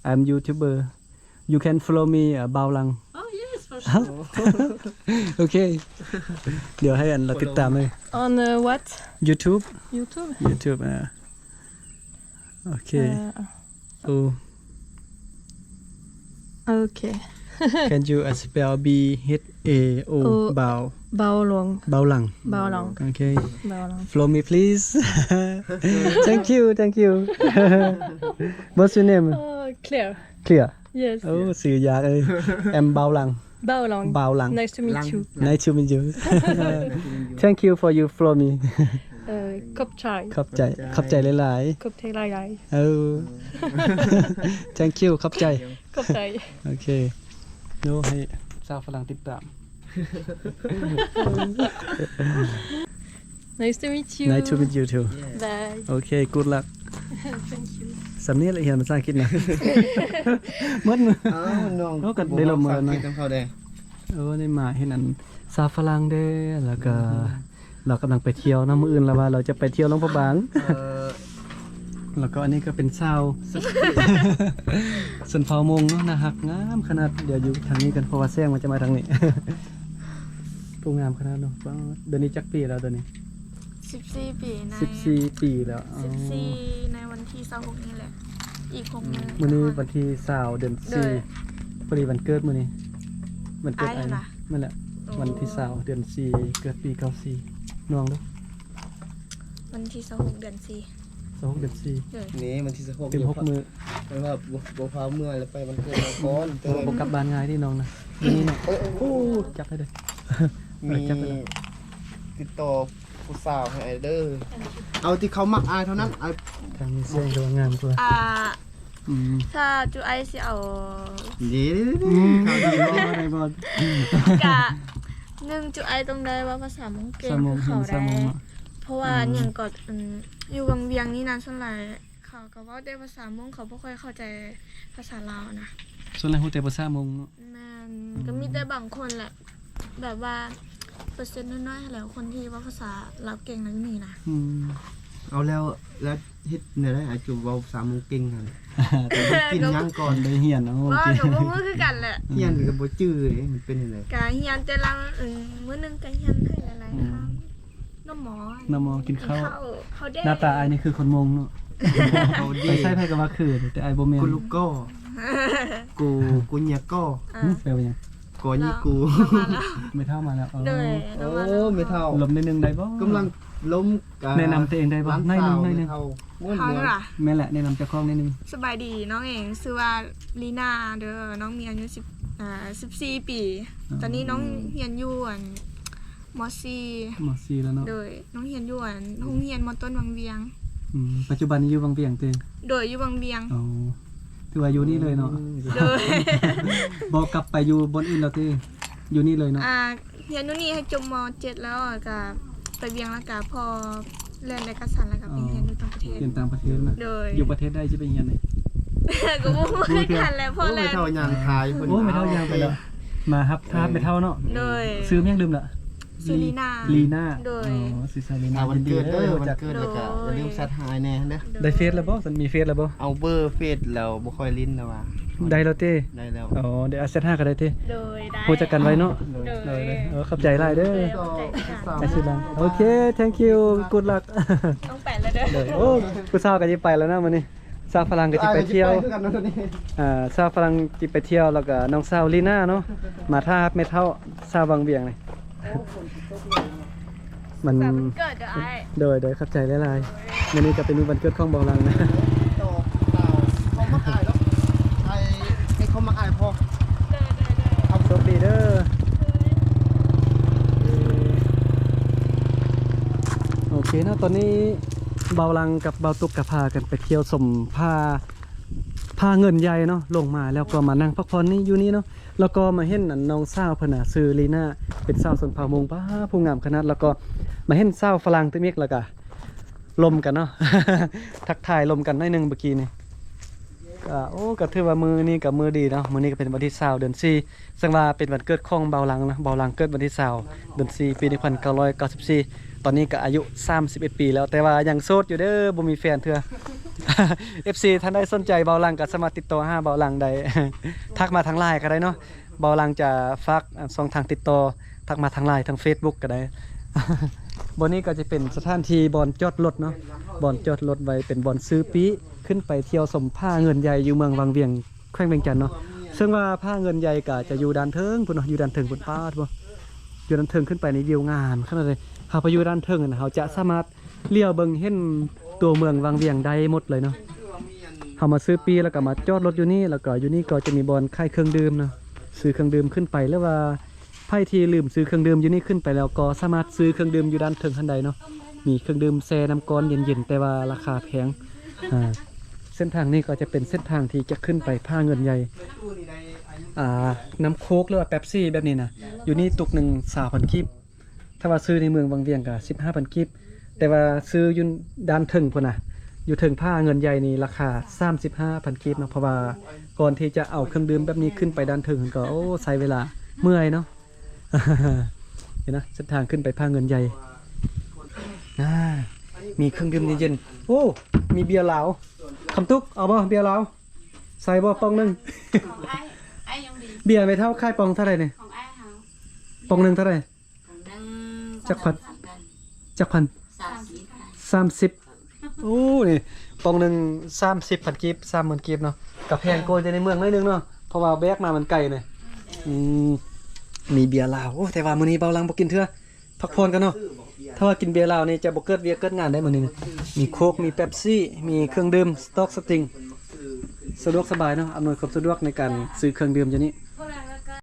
I'm YouTuber. You can follow me, uh, ບ່າວຫຼັງ. Oh, yes, for sure. ໂອເຄ ດຽວໃຫ້ອັນລາວຕິດຕາມເລີຍ. On, uh, what? YouTube? YouTube. YouTube, uh, ໂອເຄ. Uh, ໂອ້ ໂອເຄ. Can you, uh, spell B H A O? ບ່າວ ບ່າວຫຼັງ ບ່າວຫຼັງ. ບ່າວຫຼັງ. ໂອເຄ. ບ່າວຫຼັງ. Follow me, please. Thank you, thank you. What's your name? Uh, Claire. Claire. Yes. ໂອ້ ຊື່ຍາກເອີຍ. I'm ບ່າວຫຼັງ. ບ່າວຫຼັງ. ບ່າວຫຼັງ. Nice to meet you. Nice to meet you. Thank you for you follow me. ເອີ ຂອບໃຈ ຂອບໃຈ ຂອບໃຈຫຼາຍໆ ຂອບໃຈຫຼາຍໆ. ເອີ Thank you ຂອບໃຈ ຂອບໃຈ. ໂອເຄ ໂນ ໃຫ້ຊາວຝຣັ່ງຕິດຕາມ. Nice to meet you. Nice to meet you too. Bye. ໂອເຄ good luck. Thank you. ສ່ຳນີ້ລະ ຮຽນພາສາອັງກິດນະ. ໝົດມື້. ອ້າວ ນ້ອງ ໂອ້ ກໍໄດ້ລົມມາແລ້ວນະ. ໂອ້ ໄດ້ມາເຫັນອັນຊາວຝຣັ່ງເດ້ ແລ້ວກໍ ອືມ ລາວກຳລັງໄປທ່ຽວເນາະ. ມື້ອື່ນລາວວ່າລາວຈະໄປທ່ຽວຫຼວງພະບາງ. ເອີ ແລ້ວກໍອັນນີ້ກໍເປັນສາວຊົນເຜົ່າມົ້ງເນາະ ໜ້າຮັກງາມຂະໜາດ. ດຽວຢູ່ທາງນີ້ກັນ ເພາະວ່າແສງມັນຈະມາທາງນີ້. ໂອ້ ງາມຂະໜາດເນາະ. ປາດ ດຽວນີ້ຈັກປີແລ້ວດຽວນີ້? ສິບສີ່ປີໃນ ສິບສີ່ປີແລ້ວ. ສິບສີ່ ໃນວັນທີຊາວຫົກນີ້ແຫຼະ ອີກຫົກມື້. ມື້ນີ້ວັນທີຊາວ ເດືອນສີ່ ພໍດີວັນເກີດມື້ນີ້. ວັນເກີດອ້າຍນະ. ແມ່ນແຫຼະ. ໂອ້ ວັນທີຊາວ ເດືອນສີ່ ເກີດປີເກົ້າສີ່. ນ້ອງເດີ ວັນທີຊາວຫົກ ເດືອນສີ່. ຊາວຫົກ ເດືອນສີ່. ນີ້ວັນທີຊາວຫົກ ເຕັມຫົກມື້. ມັນວ່າບໍ່ ບໍ່ພາເມືອແລ້ວ ໄປວັນເກີດມາກ່ອນ. ບໍ່ ບໍ່ກັບບ້ານງ່າຍເດ້ນ້ອງນະ. ນີ້ເນາະ. ໂອ້ ຈັບໃຫ້ເດີ. ມີ ເອີ ຈັບໃຫ້ເດີ. ຕິດຕໍ່ຜູ້ສາວໃຫ້ອ້າຍເດີ. ເອົາທີ່ເຂົາມັກອ້າຍເທົ່ານັ້ນ. ອ້າຍ ທາງນີ້ແສງກະວ່າງາມກວ່າ. ອ່າ ອືມ ຖ້າຈຸອ້າຍຊິເອົາ ເດ້ ອືມ ເຂົາດີບໍ່ ໄດ້ບໍ່? ກະ ໜຶ່ງ ຈຸອ້າຍຕ້ອງໄດ້ເວົ້າພາສາມົ້ງເກັ່ງຄືເຂົາໄດ້. ເພາະວ່າ ອືມ ຫຍັງກໍ ອືມ ຢູ່ວັງວຽງນີ້ນະ ສ່ວນຫຼາຍເຂົາກໍເວົ້າແຕ່ພາສາມົ້ງ ເຂົາບໍ່ຄ່ອຍເຂົ້າໃຈພາສາລາວນະ. ສ່ວນຫຼາຍຮູ້ແຕ່ພາສາມົ້ງເນາະ. ແມ່ນ. ອືມ ກໍມີແຕ່ບາງຄົນແຫຼະ ແບບວ່າເປີເຊັນນ້ອຍໆ ຫັ້ນແຫຼະ ຄົນທີ່ເວົ້າພາສາລາວເກັ່ງນະ ກໍມີນະ. ອືມ ເອົາແລ້ວ ແລ້ວເຮັດແນວໃດ ອາ ຈຸເວົ້າພາສາມົ້ງເກັ່ງຫັ້ນ? ໄປກິນຫຍັງກ່ອນ? ໄດ້ຮຽນເນາະ. ບໍ່ ກໍບໍ່ຮູ້ຄືກັນແຫຼະ. ຮຽນກໍບໍ່ຈື່ເດ້ ມັນເປັນຈັ່ງໃດ? ກະຮຽນແຕ່ລະ ມື້ໜຶ່ງກະຮຽນໄດ້ຫຼາຍໆ ອືມ ຄັ້ງ. ນ້ຳໝໍ ນ້ຳໝໍ ກິນເຂົ້າ ເຂົ້າແດ່. ໜ້າຕາອ້າຍນີ້ຄືຄົນມົ້ງເນາະ. ໄປໃສໃຜກໍວ່າຄື ແຕ່ອ້າຍບໍ່ແມ່ນ. ກູລູກກໍ ກູ ກູເນຍກໍ ຫຶ ແປວ່າຫຍັງ? ກໍຍີ່ກູ. ແມ່ເຖົ້າມາແລ້ວ. ໂອ້ ແມ່ເຖົ້າ ລົມໜ້ອຍໜຶ່ງໄດ້ບໍ່? ກຳລັງລົມ. ແນະນຳຕົວເອງໄດ້ບໍ່? ໜ້ອຍໜຶ່ງ ໜ້ອຍໜຶ່ງ. ແມ່ນແຫຼະ ແນະນຳເຈົ້າຂອງໜ້ອຍໜຶ່ງ. ສະບາຍດີ ນ້ອງເອງຊື່ວ່າ ລີນາ ເດີ. ນ້ອງມີອາຍຸ ສິບ ອ່າ ສິບສີ່ປີ. ອໍ ຕອນນີ້ນ້ອງຮຽນຢູ່ ອັນ ມໍສີ່ ມໍສີ່ແລ້ວເນາະ. ໂດຍ ນ້ອງຮຽນຢູ່ ອັນ ໂຮງຮຽນ ມໍຕົ້ນວັງວຽງ. ອືມ ປັດຈຸບັນນີ້ຢູ່ວັງວຽງຕິ? ໂດຍ ຢູ່ວັງວຽງ. ອໍ ຖືວ່າຢູ່ນີ້ເລີຍເນາະ. ໂດຍ ບໍ່ກັບໄປຢູ່ບ່ອນອື່ນແລ້ວຕິ? ຢູ່ນີ້ເລີຍເນາະ. ອ່າ ຮຽນຢູ່ນີ້ໃຫ້ຈົບ ມໍເຈັດ ແລ້ວກໍໄປວຽງ ແລ້ວກໍພໍແລ່ນໄດ້ກະສັນ ແລ້ວກໍໄປຮຽນຢູ່ຕ່າງປະເທດ. ຮຽນຕ່າງປະເທດນະ. ໂດຍ ຢູ່ປະເທດໃດຊິໄປຮຽນນີ້? ກໍບໍ່ຮູ້ຄືກັນແຫຼະ. ພໍແລ່ນ ໂອ້ ແມ່ເຖົ້າຍ່າງຖ່າຍ. ໂອ້ ແມ່ເຖົ້າຍ່າງໄປແລ້ວ. ມາຮັບ ເອີ ທ້າແມ່ເຖົ້າເນາະ. ໂດຍ ຊື່ຫຍັງລືມລະ? ຊື່ລີນາ. ລີນາ. ໂດຍ ອໍ ຊື່ສາວລີນາ. ວັນເກີດເດີ ວັນເກີດ ແລ້ວກໍຢ່າລືມແຊັດຫາອ້າຍແດ່ເດີ. ໄດ້ເຟສແລ້ວບໍ່? ມີເຟສແລ້ວບໍ່? ເອົາເບີເຟສແລ້ວ ບໍ່ຄ່ອຍຫຼິ້ນແລ້ວວ່າ. ໄດ້ແລ້ວຕິ? ໄດ້ແລ້ວ. ອໍ ດຽວແຊັດຫາກໍໄດ້ຕິ? ໂດຍ ໄດ້. ຮູ້ຈັກກັນໄວເນາະ. ໂດຍ ໂດຍ ເອີ ຂອບໃຈຫຼາຍເດີ. ໂດຍ ຂອບໃຈຄືກັນ. ໂອເຄ thank you, good luck. ຕ້ອງໄປແລ້ວເດີ. ໂດຍ ໂອ້ ຜູ້ສາວກໍຊິໄປແລ້ວນະມື້ນີ້. ຊາວຝຣັ່ງກໍຊິໄປທ່ຽວ ອ່າ ຊາວຝຣັ່ງຊິໄປທ່ຽວ ແລ້ວກໍນ້ອງສາວລີນາເນາະ ມາຖ້າຮັບແມ່ເຖົ້າ ຊາວວັງວຽງນີ້. ມັນ ສຸກສັນວັນເກີດເດີອ້າຍ. ໂດຍ ໂດຍ ຂອບໃຈຫຼາຍໆ. ມື້ນີ້ກໍເປັນວັນເກີດຂອງບ່າວຫຼັງນະ. ເຂົາມັກອ້າຍເນາະ ອ້າຍ ໃຫ້ເຂົາມັກອ້າຍພໍ. ໂດຍ ໂດຍ ໂດຍ. ໂຊກດີເດີ. ໂອເຄເນາະ ຕອນນີ້ບ່າວຫຼັງກັບບ່າວຕຸກກໍພາກັນໄປທ່ຽວຊົມຜາ ຜາເງິນໃຫຍ່ເນາະ ລົງມາແລ້ວກໍມານັ່ງພັກຜ່ອນນີ້ ຢູ່ນີ້ເນາະ. ແລ້ວກໍມາເຫັນອັນນ້ອງສາວເພິ່ນນະ ຊື່ລີນາ ເປັນສາວຊົນເຜົ່າມົ້ງ ປ້າ ຜູ້ງາມຂະໜາດ. ແລ້ວກໍມາເຫັນສາວຝຣັ່ງຕິເມກ ແລ້ວກໍລົມກັນເນາະ ທັກທາຍລົມກັນໜ້ອຍໜຶ່ງເມື່ອກີ້ນີ້. ກໍ ໂອ້ ກໍຖືວ່າມື້ນີ້ກໍມື້ດີເນາະ ມື້ນີ້ກໍເປັນວັນທີຊາວ ເດືອນສີ່ ເຊິ່ງວ່າເປັນວັນເກີດຂອງບ່າວຫຼັງເນາະ. ບ່າວຫຼັງເກີດວັນທີຊາວ ເດືອນສີ່ ປີໜຶ່ງພັນເກົ້າຮ້ອຍເກົ້າສິບສີ່. ຕອນນີ້ກໍອາຍຸສາມສິບເອັດປີແລ້ວ ແຕ່ວ່າຍັງໂສດຢູ່ເດີ ບໍ່ມີແຟນເທື່ອ. ເອັຟຊີ ທ່ານໃດສົນໃຈເບົາຫຼັງກໍສາມາດຕິດຕໍ່ຫາເບົາຫຼັງໄດ້ ທັກມາທາງ LINE ກໍໄດ້ເນາະ. ເບົາຫຼັງຈະຝາກ ອາ ຊ່ອງທາງຕິດຕໍ່ ທັກມາທາງ LINE ທາງ Facebook ກໍໄດ້. ບ່ອນນີ້ກໍຈະເປັນສະຖານທີ່ບ່ອນຈອດລົດເນາະ ບ່ອນຈອດລົດໄວ້ ເປັນບ່ອນຊື້ປີ້ຂຶ້ນໄປທ່ຽວຊົມຜາເງິນໃຫຍ່ຢູ່ເມືອງວັງວຽງ ແຂວງວຽງຈັນເນາະ. ເຊິ່ງວ່າຜາເງິນໃຫຍ່ກໍຈະຢູ່ດ້ານເທິງພຸ້ນເນາະ ຢູ່ດ້ານເທິງພຸ້ນ ປາດ ຢູ່ດ້ານເທິງຂຶ້ນໄປນີ້ ວິວງາມຂະໜາດເລີຍ. ເຮົາໄປຢູ່ດ້ານເທິງຫັ້ນ ເຮົາຈະສາມາດຫຼຽວເບິ່ງເຫັນຕົວເມືອງວັງວຽງໄດ້ໝົດເລີຍເນາະ. ເຮົາມາຊື້ປີ້ ແລ້ວກໍມາຈອດລົດຢູ່ນີ້ ແລ້ວກໍຢູ່ນີ້ກໍຈະມີບ່ອນຂາຍເຄື່ອງດື່ມເນາະ ຊື້ເຄື່ອງດື່ມຂຶ້ນໄປ ຫຼືວ່າໃຜທີ່ລືມຊື້ເຄື່ອງດື່ມຢູ່ນີ້ ຂຶ້ນໄປແລ້ວກໍສາມາດຊື້ເຄື່ອງດື່ມຢູ່ດ້ານເທິງຫັ້ນໄດ້ເນາະ. ມີເຄື່ອງດື່ມແຊ່ນ້ຳກ້ອນເຢັນໆ ແຕ່ວ່າລາຄາແພງ. ອາ ເສັ້ນທາງນີ້ກໍຈະເປັນເສັ້ນທາງທີ່ຈະຂຶ້ນໄປຜາເງິນໃຫຍ່. ອາ ນ້ຳໂຄກ ຫຼືວ່າເປັບຊີແບບນີ້ນະ ຢູ່ນີ້ຕຸກໜຶ່ງຊາວພັນກີບ. ຖ້າວ່າຊື້ໃນເມືອງວັງວຽງກໍສິບຫ້າພັນກີບ ແຕ່ວ່າຊື້ຢູ່ດ້ານເທິງພຸ້ນນະ ຢູ່ເທິງຜາເງິນໃຫຍ່ນີ້ລາຄາສາມສິບຫ້າພັນກີບເນາະ. ເພາະວ່າກ່ອນທີ່ຈະເອົາເຄື່ອງດື່ມແບບນີ້ຂຶ້ນໄປດ້ານເທິງຫັ້ນກໍ ໂອ້ ໃຊ້ເວລາເມື່ອຍເນາະ. ເຫັນນະ ເສັ້ນທາງຂຶ້ນໄປຜາເງິນໃຫຍ່. ອາ ມີເຄື່ອງດື່ມເຢັນໆ ໂອ້ ມີເບຍລາວ. ຄຳຕຸກ ເອົາບໍ່ເບຍລາວ? ໃສ່ບໍ່ ປ່ອງໜຶ່ງ? ຂອງອ້າຍ ອ້າຍຍັງດີ. ເບຍແມ່ເຖົ້າຂາຍປ່ອງເທົ່າໃດນີ້? ຂອງອ້າຍເຮົາ ປ່ອງໜຶ່ງເທົ່າໃດ? ຂອງໜຶ່ງ ຈັກພັນ? ສາມພັນ. ຈັກພັນ? ສາມສິບພັນ. ສາມສິບ. ໂອ້ ນີ້ປ່ອງໜຶ່ງສາມສິບພັນກີບ ສາມໝື່ນກີບເນາະ ກໍແພງກວ່າຢູ່ໃນເມືອງໜ້ອຍໜຶ່ງເນາະ ເພາະວ່າແບກມາມັນໄກນະ. ອືມ ມີເບຍລາວ. ໂອ້ ແຕ່ວ່າມື້ນີ້ເບົາຫຼັງບໍ່ກິນເທື່ອ ພັກຜ່ອນກັນເນາະ. ຖ້າວ່າກິນເບຍລາວນີ້ຈະບໍ່ເກີດວຽກເກີດງານໄດ້ມື້ນີ້ນະ. ມີໂຄກ ມີເປັບຊີ ມີເຄື່ອງດື່ມ ສະຕອກ ສະຕິງ ສະດວກສະບາຍເນາະ ອຳນວຍຄວາມສະດວກໃນການຊື້ເຄື່ອງດື່ມຢູ່ນີ້.